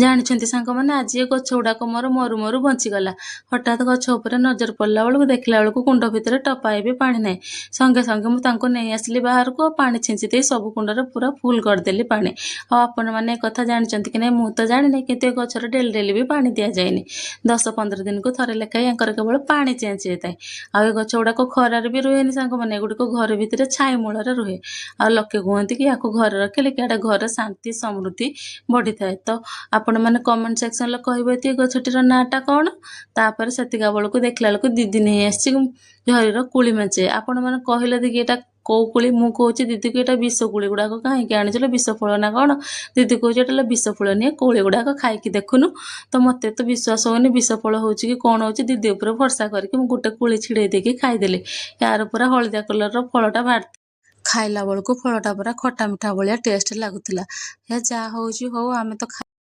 ଜାଣିଛନ୍ତି ସାଙ୍ଗମାନେ, ଆଜି ଏ ଗଛ ଗୁଡ଼ାକ ମୋର ମରୁ ମରୁ ବଞ୍ଚିଗଲା। ହଠାତ୍ ଗଛ ଉପରେ ନଜର ପଡ଼ିଲା ବେଳକୁ ଦେଖିଲା ବେଳକୁ କୁଣ୍ଡ ଭିତରେ ଟପାଏ ବି ପାଣି ନାହିଁ। ସଙ୍ଗେ ସଙ୍ଗେ ମୁଁ ତାଙ୍କୁ ନେଇ ଆସିଲି ବାହାରକୁ ଆଉ ପାଣି ଛିଞ୍ଚି ଦେଇ ସବୁ କୁଣ୍ଡରେ ପୁରା ଫୁଲ୍ କରିଦେଲି ପାଣି। ଆଉ ଆପଣମାନେ ଏ କଥା ଜାଣିଛନ୍ତି କି ନାହିଁ ମୁଁ ତ ଜାଣିନି, କିନ୍ତୁ ଏ ଗଛରେ ଡେଲି ଡେଲି ବି ପାଣି ଦିଆଯାଏନି। 10-15 ଦିନକୁ ଥରେ ଲେଖାଏଁ ୟାଙ୍କର କେବଳ ପାଣି ଚେଞ୍ଜ ହେଇଥାଏ। ଆଉ ଏ ଗଛ ଗୁଡ଼ାକ ଖରାରେ ବି ରୁହେନି ସାଙ୍ଗମାନେ, ଏଗୁଡ଼ିକ ଘର ଭିତରେ ଛାଇ ମୂଳରେ ରୁହେ। ଆଉ ଲୋକେ କୁହନ୍ତି କି ୟାକୁ ଘରେ ରଖିଲେ କି ଏଇଟା ଘରେ ଶାନ୍ତି ସମୃଦ୍ଧି ବଢ଼ିଥାଏ। ତ ଆପଣମାନେ କମେଣ୍ଟ ସେକ୍ସନରେ କହିବେ କି ଏ ଗଛଟିର ନାଁଟା କ'ଣ। ତାପରେ ସେତିକା ବେଳକୁ ଦେଖିଲା ବେଳକୁ ଦିଦି ନେଇ ଆସିଛି ଝରିର କୁଳି ମେଞ୍ଚେ। ଆପଣମାନେ କହିଲେ ଦେଖି ଏଇଟା କୋଉ କୋଳି? ମୁଁ କହୁଛି ଦିଦିକୁ, ଏଇଟା ବିଷ କୋଳି ଗୁଡ଼ାକ କାହିଁକି ଆଣିଥିଲ, ବିଷ ଫଳ ନା କ'ଣ? ଦିଦି କହୁଛି, ଏଇଟା ହେଲା ବିଷ ଫଳ ନିଏ, କୋଳି ଗୁଡ଼ାକ ଖାଇକି ଦେଖୁନୁ। ତ ମୋତେ ତ ବିଶ୍ୱାସ ହେଉନି ବିଷ ଫଳ ହେଉଛି କି କ'ଣ ହେଉଛି। ଦିଦି ଉପରେ ଭରସା କରିକି ମୁଁ ଗୋଟେ କୋଳି ଛିଡ଼େଇ ଦେଇକି ଖାଇଦେଲି। ୟାର ପୁରା ହଳଦିଆ କଲର୍ର ଫଳଟା ବାହାରି। ଖାଇଲା ବେଳକୁ ଫଳଟା ପୁରା ଖଟା ମିଠା ଭଳିଆ ଟେଷ୍ଟ ଲାଗୁଥିଲା। ହେ, ଯାହା ହେଉଛି ହଉ, ଆମେ ତ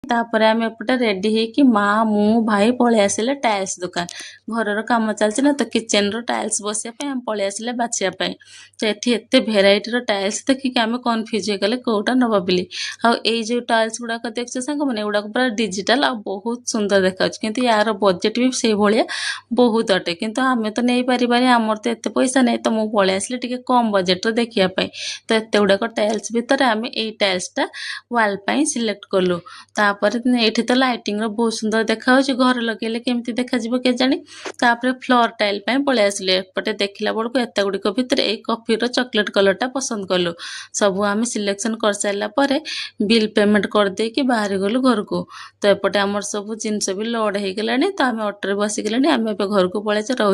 ତାପରେ ଆମେ ଏପଟେ ରେଡି ହେଇକି ମା, ମୁଁ, ଭାଇ ପଳେଇ ଆସିଲେ ଟାଇଲ୍ସ ଦୋକାନ। ଘରର କାମ ଚାଲିଛି ନା, ତ କିଚେନର ଟାଇଲ୍ସ ବସିବା ପାଇଁ ଆମେ ପଳେଇ ଆସିଲେ ବାଛିବା ପାଇଁ। ତ ଏଠି ଏତେ ଭେରାଇଟିର ଟାଇଲ୍ସ ଦେଖିକି ଆମେ କନଫ୍ୟୁଜ୍ ହେଇଗଲେ କୋଉଟା ନେବା ବୋଲି। ଆଉ ଏଇ ଯୋଉ ଟାଇଲ୍ସ ଗୁଡ଼ାକ ଦେଖୁଛ ସାଙ୍ଗମାନେ, ଏଗୁଡ଼ାକ ପୁରା ଡିଜିଟାଲ ଆଉ ବହୁତ ସୁନ୍ଦର ଦେଖାଯାଉଛି, କିନ୍ତୁ ୟାର ବଜେଟ୍ ବି ସେଇଭଳିଆ ବହୁତ ଅଟେ। କିନ୍ତୁ ଆମେ ତ ନେଇପାରିବାନି, ଆମର ତ ଏତେ ପଇସା ନାହିଁ। ତ ମୁଁ ପଳେଇ ଆସିଲି ଟିକେ କମ୍ ବଜେଟ୍ର ଦେଖିବା ପାଇଁ। ତ ଏତେ ଗୁଡ଼ାକ ଟାଇଲ୍ସ ଭିତରେ ଆମେ ଏଇ ଟାଇଲ୍ସଟା ୱାଲ୍ ପାଇଁ ସିଲେକ୍ଟ କଲୁ। ତାପରେ ଏଇଠି ତ ଲାଇଟିଂର ବହୁତ ସୁନ୍ଦର ଦେଖାଯାଉଛି, ଘରେ ଲଗେଇଲେ କେମିତି ଦେଖାଯିବ କେଜାଣି। ତାପରେ ଫ୍ଲୋର ଟାଇଲ୍ ପାଇଁ ପଳେଇ ଆସିଲେ। ଏପଟେ ଦେଖିଲା ବେଳକୁ ଏତେ ଗୁଡ଼ିକ ଭିତରେ ଏଇ କଫିର ଚକୋଲେଟ୍ କଲର୍ଟା ପସନ୍ଦ କଲୁ। ସବୁ ଆମେ ସିଲେକ୍ସନ୍ କରିସାରିଲା ପରେ ବିଲ୍ ପେମେଣ୍ଟ କରିଦେଇକି ବାହାରି ଗଲୁ ଘରକୁ। ତ ଏପଟେ ଆମର ସବୁ ଜିନିଷ ବି ଲୋଡ଼ ହେଇଗଲାଣି, ତ ଆମେ ଅଟୋରେ ବସିଗଲେଣି, ଆମେ ଏବେ ଘରକୁ ପଳେଇଛୁ ରହୁ।